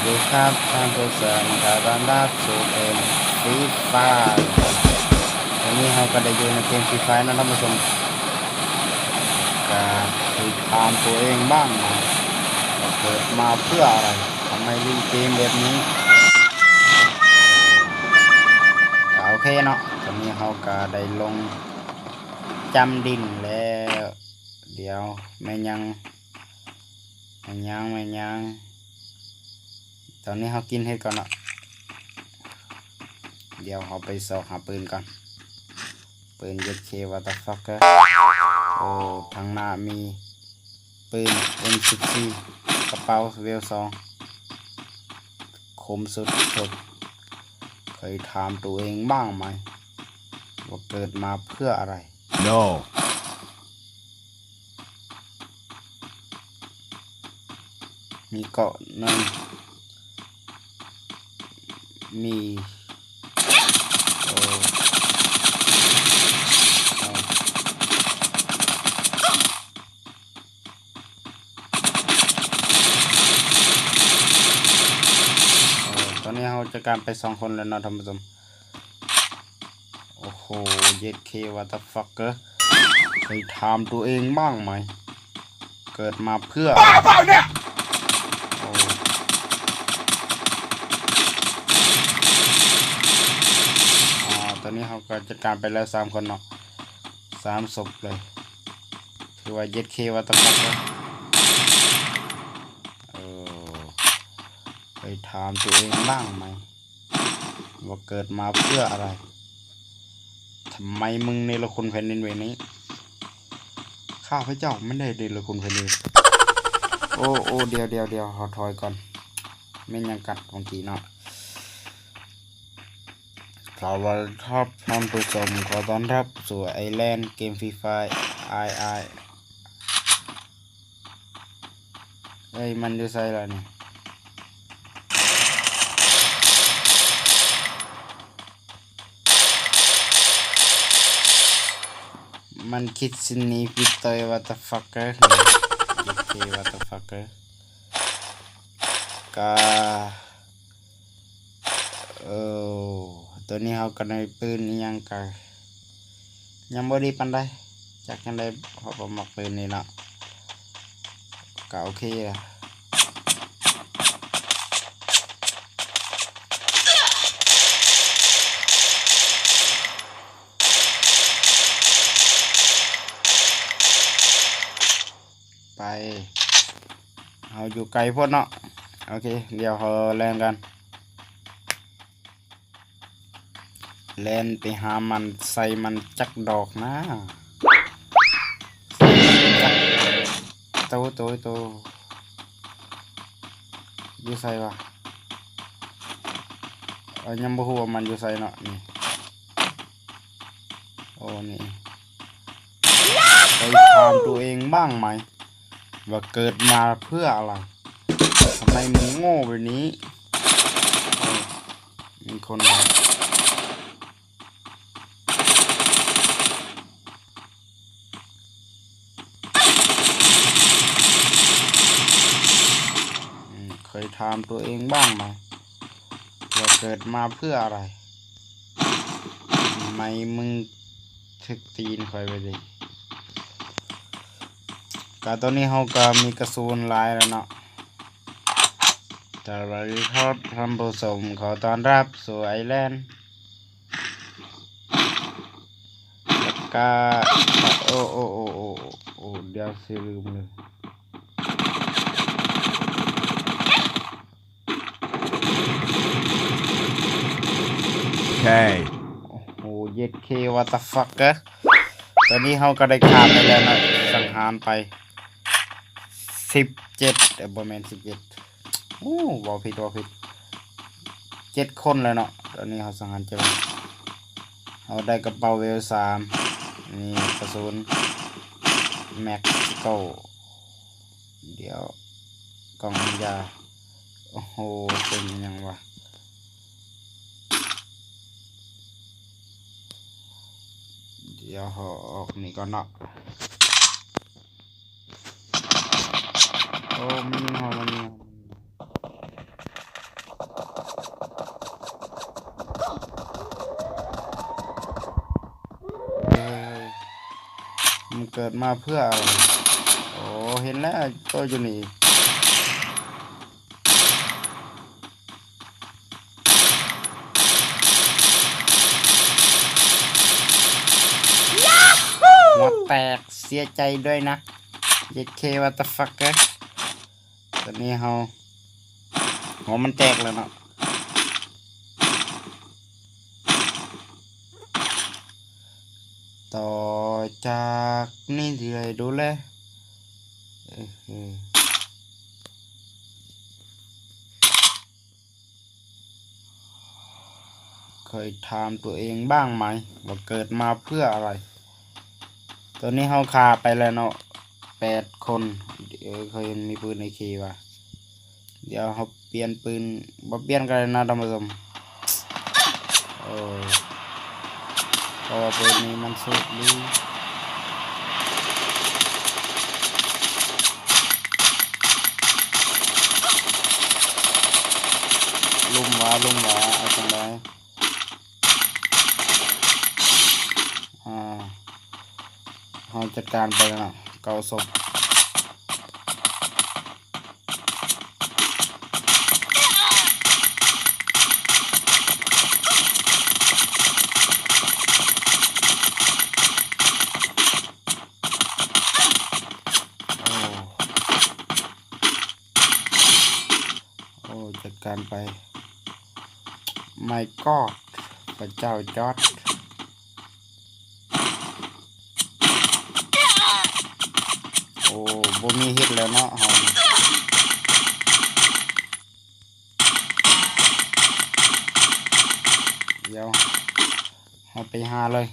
ສະຫວັດດີຄັບທ່ານຜູ້ຊົມ ຂໍຕ້ອນຮັບສູ່ເກມຟຣີຟາຍ. ຕອນນີ້ເຮົາກໍໄດ້ຢູ່ໃນເກມຟຣີຟາຍເນາະທ່ານຜູ້ຊົມ. ກໍຄືຖາມຕົວເອງບ້າງວ່າເກີດມາເພື່ອອະໄລ? ທຳໄມຫຼິ້ນເກມແບບນີ້? ກໍໂອເຄເນາະ, ຕອນນີ້ເຮົາກໍໄດ້ລົງຈ້ຳດິນແລ້ວ. ດຽວ ແມ່ນຫຍັງ? ແມ່ນຫຍັງ? ແມ່ນຫຍັງ? ຕອນນີ້ເຮົາກິນເຫັດກ່ອນເນາະ. ດຽວເຮົາໄປຊອກຫາປືນກ່ອນ. ປືນ ເຢດເຄ what the fuck. ໂອ້ ທາງໜ້າມີປືນ ເອັມສິບສີ່ ກະເປົາເວວສອງ ຄົມສຸດໆ. ເຄີຍຖາມຕົວເອງບ້າງໄໝວ່າເກີດມາເພື່ອອະໄລ? No. ມີເກາະໜຶ່ງ ມີ ໂອ້ ຕອນນີ້ເຮົາຈັດການໄປສອງຄົນແລ້ວເນາະທ່ານຜູ້ຊົມ. ໂອ້ໂຫ ເຢດເຄ what the fuck. ເຄີຍຖາມຕົວເອງບ້າງໄໝ ເກີດມາເພື່ອ ບ້າເປົ່າເນຍ? ໂອ້ ອາ ຕອນນີ້ເຮົາກໍຈັດການໄປແລ້ວສາມຄົນເນາະ, ສາມສົບເລີຍ. ຖືວ່າ ເຢດເຄ what the fuck. ເອີ ເຄີຍຖາມຕົວເອງບ້າງໄໝ ວ່າເກີດມາເພື່ອອະໄລ? ທຳໄມມຶງເນລະຄຸນແຜ່ນດິນໄຫວນີ້? ຂ້າພະເຈົ້າແມ່ນໄດ້ເນລະຄຸນແຜ່ນດິນ. ໂອ້ ໂອ້ ດຽວ ດຽວ ດຽວ ຂໍຖອຍກ່ອນ. ແມ່ນຫຍັງກັດເມື່ອກີ້ເນາະ? ສະຫວັດດີຄັບທ່ານຜູ້ຊົມ, ຂໍຕ້ອນຮັບສູ່ໄອແລນເກມຟຣີຟາຍ ອ້າຍ ອ້າຍ. ເອີຍ ມັນຢູ່ໃສລະນີ້? ມັນຄິດຊິໜີໄປເຕີຍ what the fuck. ເຢດເຄ what the fuck. ກະ ເອີ ໂຕນີ້ເຮົາກໍໄດ້ປືນອີ່ຫຍັງກະຍັງບໍ່ດີປານໃດ, ຈັກຈັ່ງໃດເຮົາກໍມັກປືນນີ້ເນາະ, ກະໂອເຄລະ. ໄປ ເຮົາຢູ່ໄກໂພດເນາະ. ໂອເຄ ດຽວເຮົາແລ່ນກັນ, ແລ່ນໄປຫາມັນ, ໃສ່ມັນຈັກດອກນາ, ໃສ່ມັນຈັກໂຕ ໂຕ ໂຕ. ຢູ່ໃສວະ? ເອີ ຍັງບໍ່ຮູ້ວ່າມັນຢູ່ໃສເນາະ. ນີ້ ໂອ້ ນີ້ ເຄີຍຖາມຕົວເອງບ້າງໄໝວ່າເກີດມາເພື່ອອະໄລ? ທຳໄມມຶງໂງ່ແບບນີ້? ເອີ ມີຄົນວ່າ ເຄີຍຖາມຕົວເອງບ້າງໄໝວ່າເກີດມາເພື່ອອະໄລ? ໄໝມຶງຖືກຕີນຂ້ອຍໄປເດ. ກະຕອນນີ້ເຮົາກະມີກະສຸນຫຼາຍແລ້ວເນາະ. ສະຫວັດດີຄັບທ່ານຜູ້ຊົມ, ຂໍຕ້ອນຮັບສູ່ໄອແລນ. ແລ້ວກະ ໂອ້ ໂອ້ ໂອ້ ໂອ້ ໂອ້ ດຽວຊິລືມເລີຍ. ໂອ້ໂຫ ເຢດເຄ what the fuck. ຕອນນີ້ເຮົາກໍໄດ້ຂ້າໄປແລ້ວເນາະ, ສັງຫານໄປສິບເຈັດ ເອີ ບໍ່ແມ່ນສິບເຈັດ. ໂອ້ ເວົ້າຜິດ ເວົ້າຜິດ ເຈັດຄົນແລ້ວເນາະ. ຕອນນີ້ເຮົາສັງຫານເຈັດຄົນ, ເຮົາໄດ້ກະເປົາເວວສາມ, ມີກະສຸນ ແມັກຊິໂກ້, ດຽວ ກ່ອງຢາ. ໂອ້ໂຫ ເປັນອີ່ຫຍັງວະ? ດຽວເຮົາອອກນີ້ກ່ອນເນາະ. ໂອ້ ມັນຍິງເຮົາ ມັນຍິງເຮົາ. ເກີດມາເພື່ອອະໄລ? ໂອ້ ເຫັນແລ້ວ ໂຕຢູ່ນີ້. ຫົວແຕກ ເສຍໃຈດ້ວຍນະ ເຈັດເຄ motherfucker. ຕອນນີ້ເຮົາ ຫົວມັນແຕກແລ້ວເນາະ. ຕໍ່ຈາກນີ້ຊິໃຫ້ດູແລ ເອີ ເອີ ເຄີຍຖາມຕົວເອງບ້າງໄໝວ່າເກີດມາເພື່ອອະໄລ? ຕອນນີ້ເຮົາຂ້າໄປແລ້ວເນາະ ແປດຄົນ. ເອີ ເຂົາເຫັນມີປືນເອເຄວ່າ ດຽວເຮົາປ່ຽນປືນ ບໍ່ປ່ຽນກໍໄດ້ນະທ່ານຜູ້ຊົມ. ເອີ ເພາະວ່າປືນນີ້ມັນໂຊກດີ. ລຸ່ມຫວາ ລຸ່ມຫວາ ເອົາຈັ່ງໃດ? ອ່າ ເຮົາຈັດການໄປແລ້ວເນາະ ເກົ້າສົບ. ໂອ້ ໂອ້ ຈັດການໄປ. My God ພະເຈົ້າຈອດ. ໂອ້ ບໍ່ມີເຮັດແລ້ວເນາະເຮົານີ້. ດຽວເຮົາໄປຫາເລີຍ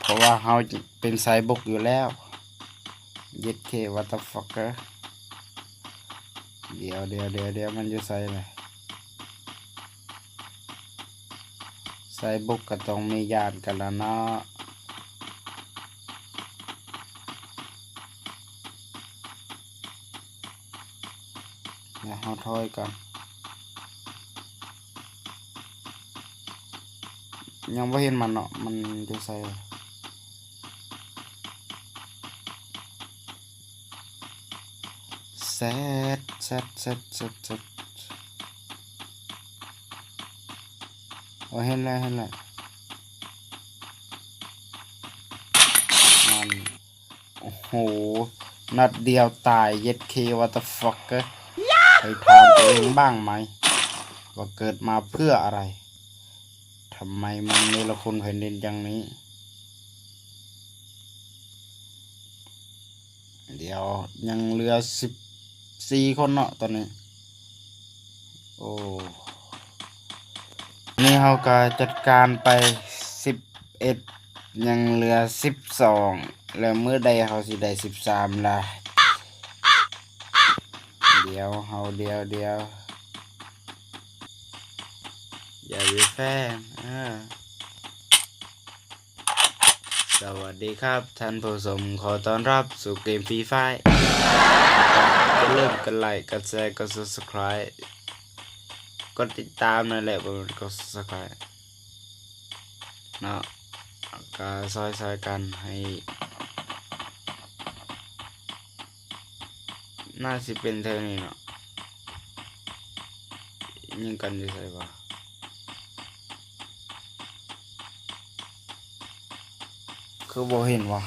ເພາະວ່າເຮົາເປັນສາຍບຸກຢູ່ແລ້ວ. ເຈັດເຄ motherfucker. ດຽວ ດຽວ ດຽວ ດຽວ ມັນຢູ່ໃສລະ? ສາຍບຸກກໍຕ້ອງມີຍາດກັນລະເນາະ. ດຽວເຮົາຖອຍກ່ອນ. ຍັງບໍ່ເຫັນມັນເນາະ ມັນຢູ່ໃສ? ແຊດ ແຊດ ແຊດ ແຊດ ແຊດ. ໂອ້ ເຫັນແລ້ວ ເຫັນແລ້ວ. ນັ້ນ ໂອ້ໂຫ ນັດດຽວຕາຍ ເຈັດເຄ motherfucker. ເຄີຍຖາມຕົວເອງບ້າງໄໝວ່າເກີດມາເພື່ອອະໄລ? ທຳໄມມະນຸດເນລະຄຸນເພິ່ນເດັ່ນຈັ່ງນີ້? ດຽວ ຍັງເຫຼືອສິບສີ່ຄົນເນາະຕອນນີ້. ໂອ້ ນີ້ເຮົາກໍຈັດການໄປສິບເອັດ ຍັງເຫຼືອສິບສອງ ແລ້ວມື້ໃດເຮົາຊິໄດ້ສິບສາມລະ? ດຽວເຮົາ ດຽວ ດຽວ ຢ່າຢູ່ແຟງ ເອີ. ສະຫວັດດີຄັບທ່ານຜູ້ຊົມ, ຂໍຕ້ອນຮັບສູ່ເກມ Free Fire. ຢ່າລືມກົດໄລ, ກົດແຊ, ກົດ Subscribe, ກົດຕິດຕາມນັ້ນແຫຼະ, ບໍ່ແມ່ນກົດ Subscribe ເນາະ, ກໍຊ່ອຍໆກັນໃຫ້ ໜ້າຊິເປັນແຖວນີ້ເນາະ. ຍິງກັນຢູ່ໃສວະ? ຄືບໍ່ເຫັນວະ?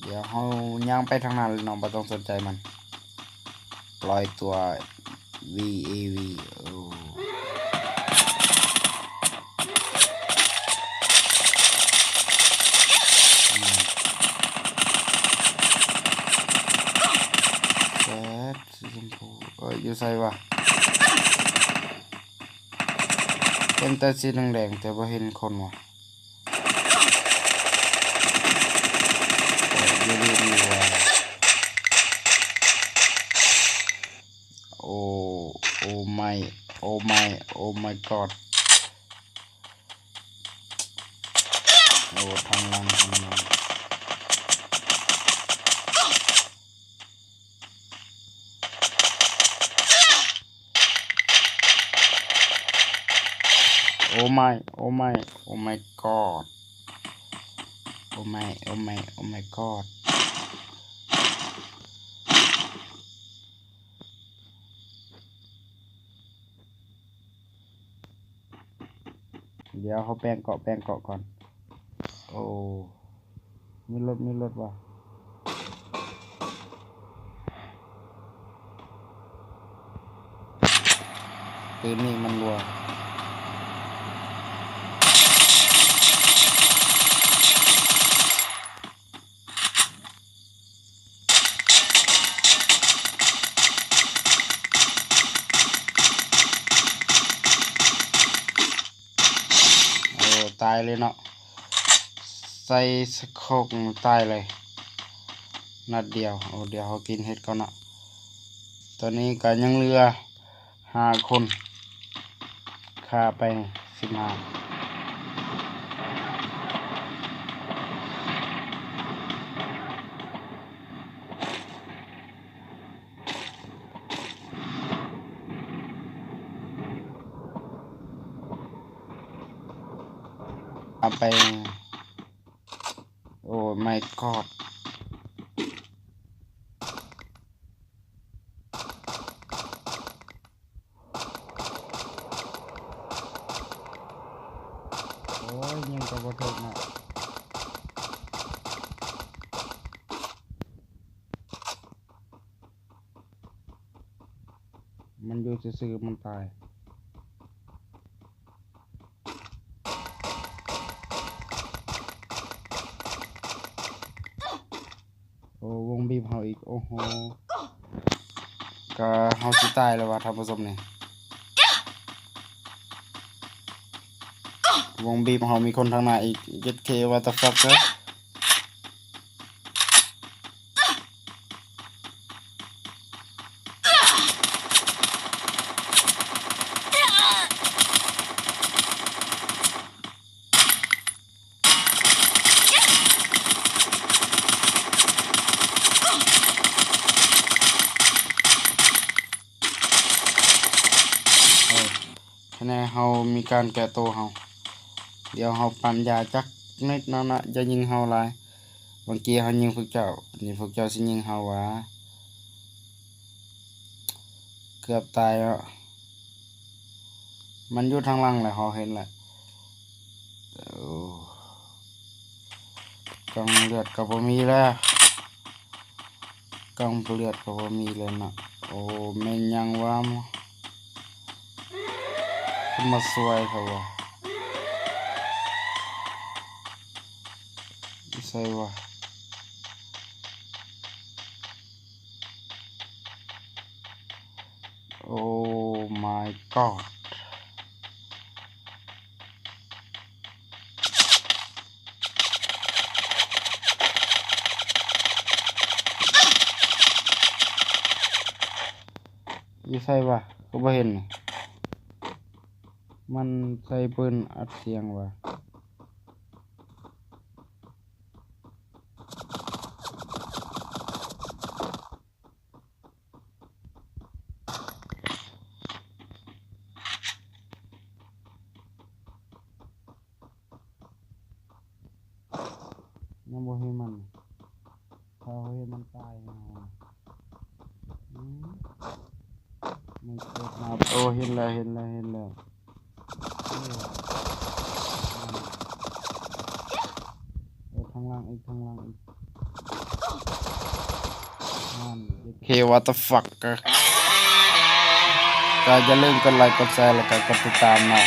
ດຽວເຮົາຍ່າງໄປທາງນັ້ນເລີຍເນາະ, ບໍ່ຕ້ອງສົນໃຈມັນ. ປ່ອຍຕົວ ວີ ເອ ວີ ໂອ້ ແຊດ ສີຊົມພູ ເອີຍ ຢູ່ໃສວະ? ເຫັນແຕ່ສີແດງໆ ແຕ່ບໍ່ເຫັນຄົນວະ. ໂອ້ ໂອ້ມາຍ ໂອ້ມາຍ ໂອ້ມາຍກອດ ໂອ້ ທາງຫຼັງ ທາງຫຼັງ. Oh my, oh my, oh my god. Oh my, oh my, oh my god. ດຽວເຮົາແປງເກາະ ແປງເກາະກ່ອນ. ໂອ້ ມີລົດ ມີລົດວ່າ ປືນນີ້ມັນຮົ່ວ. ໂອ້ ຕາຍເລີຍເນາະ ໃສ່ສະໂຄກຕາຍເລີຍ ນັດດຽວ. ໂອ້ ດຽວເຮົາກິນເຫັດກ່ອນເນາະ. ຕອນນີ້ກະຍັງເຫຼືອຫ້າຄົນ ຂ້າໄປສິບຫ້າ. ເອົາໄປ Oh my god. ໂອ້ຍ ຍິງກໍບໍ່ຖືກເນາະ. ມັນຢູ່ຊື່ໆ ມັນຕາຍ. ໂອ້ ວົງບີບເຮົາອີກ. ໂອ້ໂຫ ກະເຮົາຊິຕາຍແລ້ວວ່າທ່ານຜູ້ຊົມນີ້. ວົງບີບເຮົາມີຄົນທາງໜ້າອີກ. ເຈັດເຄ what the fuck. ໂອ້ ຄະແນນເຮົາມີການແກ້ໂຕເຮົາ. ດຽວເຮົາປັ້ນຢາຈັກນິດໜຶ່ງນະ ຢ່າຍິງເຮົາຫຼາຍ. ບາງທີເຮົາຍິງພວກເຈົ້າ ນີ້ພວກເຈົ້າຊິຍິງເຮົາຫວາ? ເກືອບຕາຍເນາະ. ມັນຢູ່ທາງຫຼັງແຫຼະ ເຮົາເຫັນແຫຼະ. ໂອ້ ກອງເລືອດກໍບໍ່ມີແລ້ວ. ກອງເລືອດກໍບໍ່ມີແລ້ວເນາະ. ໂອ້ ແມ່ນຫຍັງວະ ຄືມາຊ່ວຍເຂົາວະ? ຢູ່ໃສວະ? Oh my god. ຢູ່ໃສວະ? ຄືບໍ່ເຫັນນີ້? ມັນໃສ່ປືນອັດສຽງວະ? ຍັງບໍ່ເຫັນມັນ. ຖ້າເຮົາເຫັນມັນຕາຍເນາະ. ອືມ ມັນເກີດມາ. ໂອ້ ເຫັນແລ້ວ ເຫັນແລ້ວ ເຫັນແລ້ວ. ໂອ້ ທາງຫຼັງອີກ ທາງຫຼັງອີກ. ນັ້ນ ເຄ what the fuck. ກະຢ່າລືມກົດໄລກ໌ ກົດແຊ ແລ້ວກະກົດຕິດຕາມເນາະ.